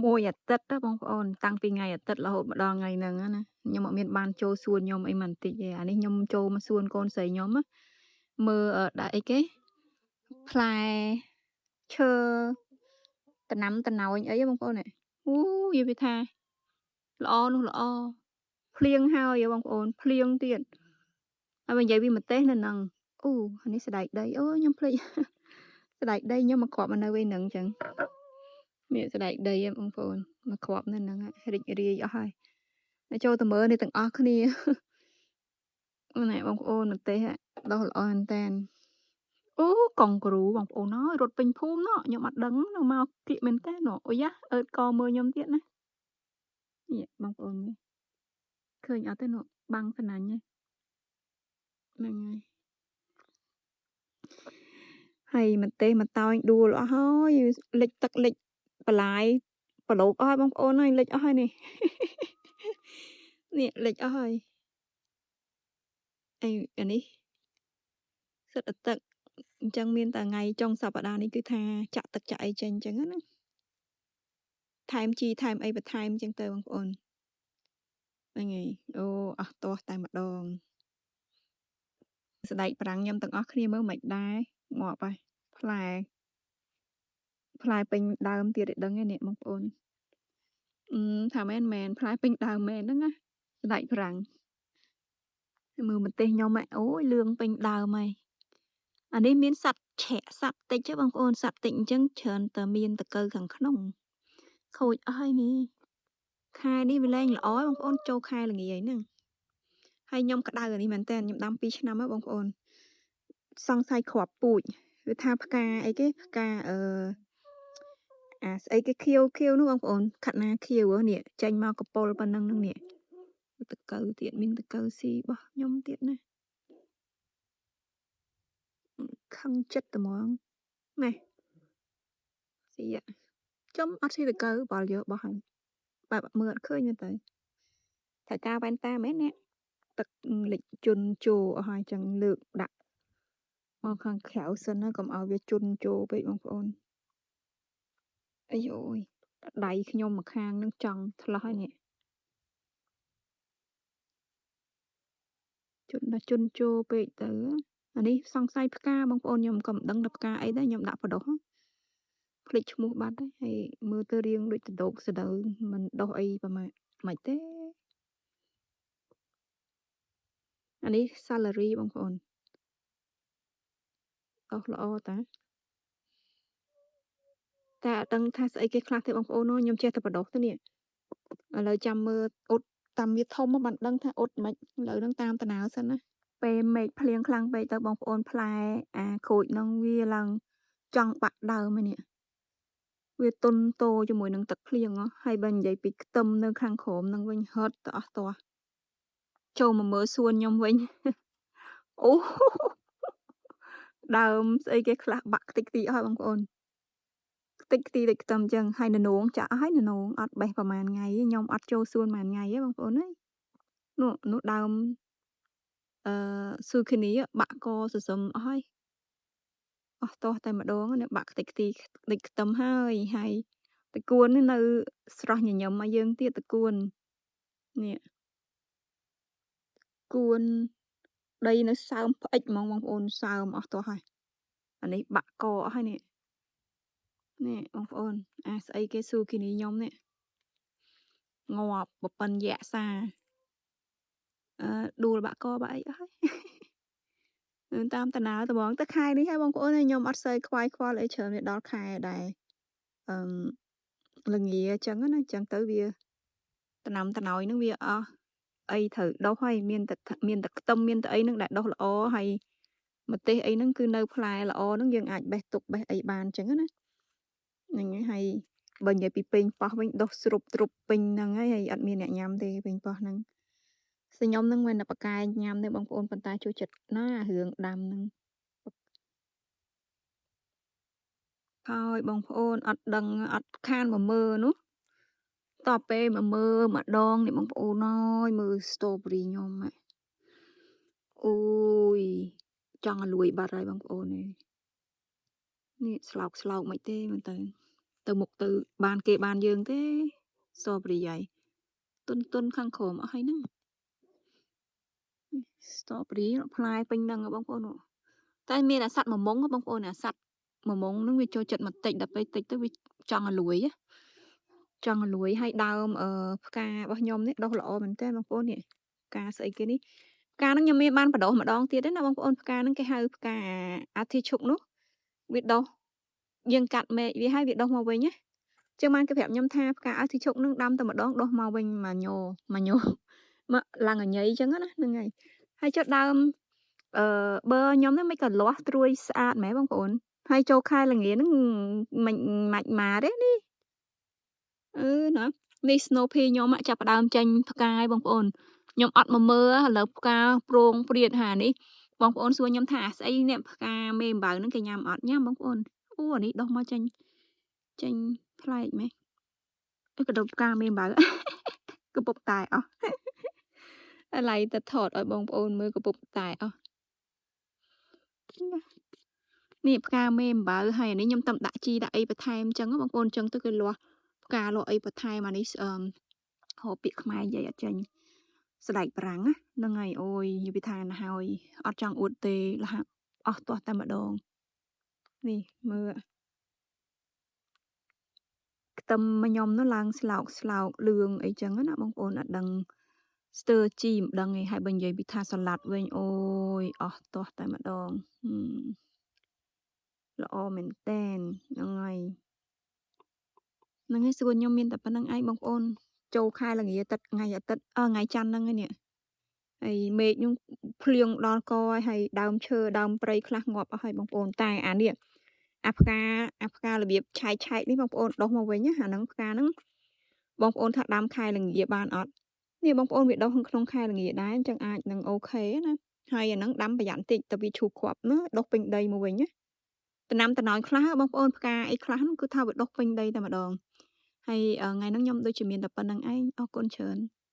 មួយអាទិត្យណាបងប្អូនតាំងពីថ្ងៃអាទិត្យរហូតមកដល់ថ្ងៃហ្នឹងណាខ្ញុំអត់មានបានចូលសួនខ្ញុំអីមិនតិចទេអានេះខ្ញុំចូលមកសួនកូនស្រីខ្ញុំណាមើលដាក់អីគេផ្លែឈើតំណាំតំណោញអីបងប្អូនអូនិយាយវាថាល្អនោះល្អភ្លៀងហើយបងប្អូនភ្លៀងទៀតហើយនិយាយពីម្ទេសនៅហ្នឹងអូអានេះស្ដែកដីអូខ្ញុំភ្លេចស្ដែកដីខ្ញុំមកគ្រាប់មកនៅវិញហ្នឹងអញ្ចឹងនេះស្ដែកដីបងប្អូនមកគ្រាប់នៅហ្នឹងរីករាយអស់ហើយចូលទៅមើលនេះទាំងអស់គ្នាណែបងប្អូនម្ទេសដោះល្អមែនតើអូកង់គ្រូបងប្អូនអើយរត់ពេញភូមិណោះខ្ញុំអត់ដឹងនៅមកគៀកមែនតើណោះអូយ៉ាអើតកមើលខ្ញុំទៀតណានេះបងប្អូននេះឃើញអត់ទេនោះបាំងសំណាញ់ហ្នឹងហើយហើយម្ទេសម្តោញដួលអស់ហើយលិចទឹកលិចបន្លាយប្រឡូកអស់ហើយបងប្អូនហើយលិចអស់ហើយនេះនេះលិចអស់ហើយអីអានេះសិតតែទឹកអញ្ចឹងមានតែថ្ងៃចុងសប្តាហ៍នេះគឺថាចាក់ទឹកចាក់អីចេញអញ្ចឹងណាថែមជីថែមអីបន្ថែមអញ្ចឹងទៅបងប្អូនហ្នឹងហើយអូអស់ទាស់តែម្ដងស្ដែកប្រាំងខ្ញុំទាំងអស់គ្នាមើលមិនដែរងាប់ហើយផ្លែពេញដើមទៀតឯដឹងឯនេះបងប្អូនថាមែនមែនផ្លែពេញដើមមែនហ្នឹងណាស្ដែកប្រាំងមើលម្ទេសខ្ញុំអូយលឿងពេញដើមហើយអានេះមានសត្វឆាក់សត្វតិចបងប្អូនសត្វតិចអញ្ចឹងច្រើនតែមានតកៅខាងក្នុងខូចអស់ហើយនេះខែនេះវាលែងល្អបងប្អូនចូលខែល្ងាយហ្នឹងហើយខ្ញុំក្តៅអានេះមែនតើខ្ញុំដាំ2ឆ្នាំហើយបងប្អូនសង្ស័យគ្រាប់ពូជវាថាផ្កាអីគេផ្កាអាស្អីគេខៀវខៀវនោះបងប្អូនខាត់ណាខៀវនេះចេញមកកពុលប៉ុណ្ណឹងហ្នឹងនេះតកៅទៀតមានតកៅស៊ីរបស់ខ្ញុំទៀតណាខឹងចិត្តត្មងណែស៊ីចំអត់ស៊ីតកៅបល់យកបោះហើយបែបមើលអត់ឃើញទេត្រូវការវ៉ែនតាមែននេះទឹកលិចជន់ជោអស់ហើយចឹងលើកដាក់មកខាងក្រៅសិនណាកុំឲ្យវាជន់ជោពេកបងប្អូនអាយអូយដៃខ្ញុំមួយខាងនឹងចង់ថ្លោះហើយនេះជន់ដល់ជន់ជោពេកទៅអានេះសង្ស័យផ្កាបងប្អូនខ្ញុំក៏មិនដឹងថាផ្កាអីដែរខ្ញុំដាក់បដុះភ្លេចឈ្មោះបាត់ហើយមើលទៅរៀងដូចដដោកសដៅមិនដោះអីប្រហែលមិនទេអានេះ salary បងប្អូនដោះល្អតាតែអត់ដឹងថាស្អីគេខ្លះទេបងប្អូនខ្ញុំចេះតែបដុះទៅនេះឥឡូវចាំមើលអ៊ុតតាមវាធំមកបានដឹងថាអ៊ុតមិនឥឡូវនឹងតាមតំណើសិនណាពេលមេឃភ្លៀងខ្លាំងពេកទៅបងប្អូនផ្លែអាក្រូចនឹងវាឡើងចង់បាក់ដើមនេះវាទុនតោជាមួយនឹងទឹកភ្លៀងហើយបើនិយាយពីខ្ទឹមនៅខាងក្រោមនឹងវិញហត់ទៅអស់ទាស់ចូលមកមើលសួនខ្ញុំវិញអូដើមស្អីគេខ្លះបាក់ខ្ទេចខ្ទីអស់បងប្អូនខ្ទេចខ្ទីដូចខ្ទឹមអញ្ចឹងហើយននងចាក់ហើយននងអត់បេះប្រហែលថ្ងៃខ្ញុំអត់ចូលសួនប្រហែលថ្ងៃទេបងប្អូនអើយនោះនោះដើមស៊ូគីនីបាក់កសសឹមអស់ហើយអស់ទាស់តែម្ដងនេះបាក់ខ្ទេចខ្ទីដូចខ្ទឹមហើយហើយតកួននេះនៅស្រស់ញញឹមឲ្យយើងទៀតតកួននេះគួនដីនៅសើមផ្អិចហ្មងបងប្អូនសើមអស់ទាស់ហើយអានេះបាក់កអស់ហើយនេះនេះបងប្អូនអាស្អីគេស៊ូគីនីខ្ញុំនេះងាប់បប៉ិនយៈសាដួលបាក់កបាក់អីអស់ហើយតាមតំណើត្មងទៅខែនេះហើយបងប្អូនខ្ញុំអត់សូវខ្វាយខ្វល់អីច្រើនវាដល់ខែដែរអឺល្ងាអញ្ចឹងណាអញ្ចឹងទៅវាតំណាំតំណោយនឹងវាអស់អីត្រូវដុះហើយមានតែខ្ទឹមមានតែអីនឹងដែលដុះល្អហើយម្ទេសអីហ្នឹងគឺនៅផ្លែល្អហ្នឹងយើងអាចបេះទុកបេះអីបានអញ្ចឹងណាហ្នឹងហើយបើនិយាយពីពេញប៉ោះវិញដុះស្រុបទ្រុបពេញហ្នឹងហើយហើយអត់មានអ្នកញ៉ាំទេពេញប៉ោះហ្នឹងសខ្ញុំហ្នឹងមិនតែប៉កែញ៉ាំទេបងប្អូនប៉ុន្តែចូលចិត្តណារឿងដាំហ្នឹងហើយបងប្អូនអត់ដឹងអត់ខានមកមើលនោះតពេលមកមើលម្ដងនេះបងប្អូនអើយមើល strawberry ខ្ញុំអូយចង់ឲ្យលួយបាត់ហើយបងប្អូននេះស្លោកស្លោកមិនទេមែនតើ ទៅមុខទៅបានគេបានយើងទេ strawberry ហើយទុនទុនខាងក្រោមអស់ហើយហ្នឹង strawberry ផ្លែពេញហ្នឹងបងប្អូនតែមានអាសត្វមមុងបងប្អូនអាសត្វមមុងហ្នឹងវាចូលចិត្តមកតិចដល់ពេលតិចទៅវាចង់ឲ្យលួយចង់ឲ្យលួយហើយដើមផ្ការបស់ខ្ញុំនេះដុះល្អមែនតើបងប្អូននេះផ្កាស្អីគេនេះផ្កាហ្នឹងខ្ញុំមានបានបដោះម្ដងទៀតទេណាបងប្អូនផ្កាហ្នឹងគេហៅផ្កាអាធីឈុកនោះវាដុះយើងកាត់មែកវាហើយវាដុះមកវិញណាចឹងបានគេប្រាប់ខ្ញុំថាផ្កាអាធីឈុកហ្នឹងដាំតែម្ដងដុះមកវិញមួយញោមួយញោមកឡើងអញីចឹងណាហ្នឹងហើយហើយចុះដើមបើខ្ញុំហ្នឹងមិនក៏លាស់ត្រួយស្អាតមែនបងប្អូនហើយចូលខែល្ងាហ្នឹងមិនម៉ាច់ម៉ាទេនេះអឺណានេះ Snow Pea ខ្ញុំចាប់ផ្ដើមចេញផ្កាយបងប្អូនខ្ញុំអត់មកមើលឥឡូវផ្កាប្រងព្រាតហានេះបងប្អូនសួរខ្ញុំថាស្អីនេះផ្កាមេអំបៅហ្នឹងគេញ៉ាំអត់ញ៉ាំបងប្អូនអូអានេះដុះមកចេញចេញប្លែកម៉េះក៏ដុះផ្កាមេអំបៅកពុបតែអស់ឥឡូវទៅថតឲ្យបងប្អូនមើលកពុបតែអស់នេះផ្កាមេអំបៅហើយអានេះខ្ញុំតំដាក់ជីដាក់អីបន្ថែមអញ្ចឹងបងប្អូនអញ្ចឹងទៅគេលាស់ផ្កាលាស់អីបន្ថែមអានេះអឺហៅពាក្យខ្មែរនិយាយអត់ចេញស្ដែកប្រាំងណាហ្នឹងហើយអូយនិយាយថាណាហើយអត់ចង់អួតទេលះអស់ទាស់តែម្ដងនេះមើលខ្ទឹមខ្ញុំនោះឡើងស្លោកស្លោកលឿងអីចឹងណាបងប្អូនអត់ដឹងស្ទើជីមិនដឹងឯងហើយបើនិយាយពីថាសាឡាត់វិញអូយអស់ទាស់តែម្ដងល្អមែនតែនហ្នឹងហើយហ្នឹងហើយសួរខ្ញុំមានតែប៉ុណ្្នឹងឯងបងប្អូនចូលខែល្ងាទឹកថ្ងៃអាទិត្យអឺថ្ងៃច័ន្ទហ្នឹងឯនេះហើយមេឃហ្នឹងភ្លៀងដល់កហើយដើមឈើដើមព្រៃខ្លះងាប់អស់ហើយបងប្អូនតែអានេះអាផ្កាអាផ្ការបៀបឆែកឆែកនេះបងប្អូនដុះមកវិញណាអាហ្នឹងផ្កាហ្នឹងបងប្អូនថាដាំខែល្ងាបានអត់នេះបងប្អូនវាដុះក្នុងខែល្ងាដែរអញ្ចឹងអាចនឹងអូខេណាហើយអាហ្នឹងដាំប្រយ័ត្នតិចទៅវាឈូសគ្រាប់ណាដុះពេញដីមកវិញណាតំណាំតំណោយខ្លះបងប្អូនផ្កាអីខ្លះហ្នឹងគឺថាវាដុះពេញដីតែម្ដងហើយថ្ងៃហ្នឹងខ្ញុំដូចជាមានតែប៉ុណ្្នឹងឯងអរគុណច្រើន។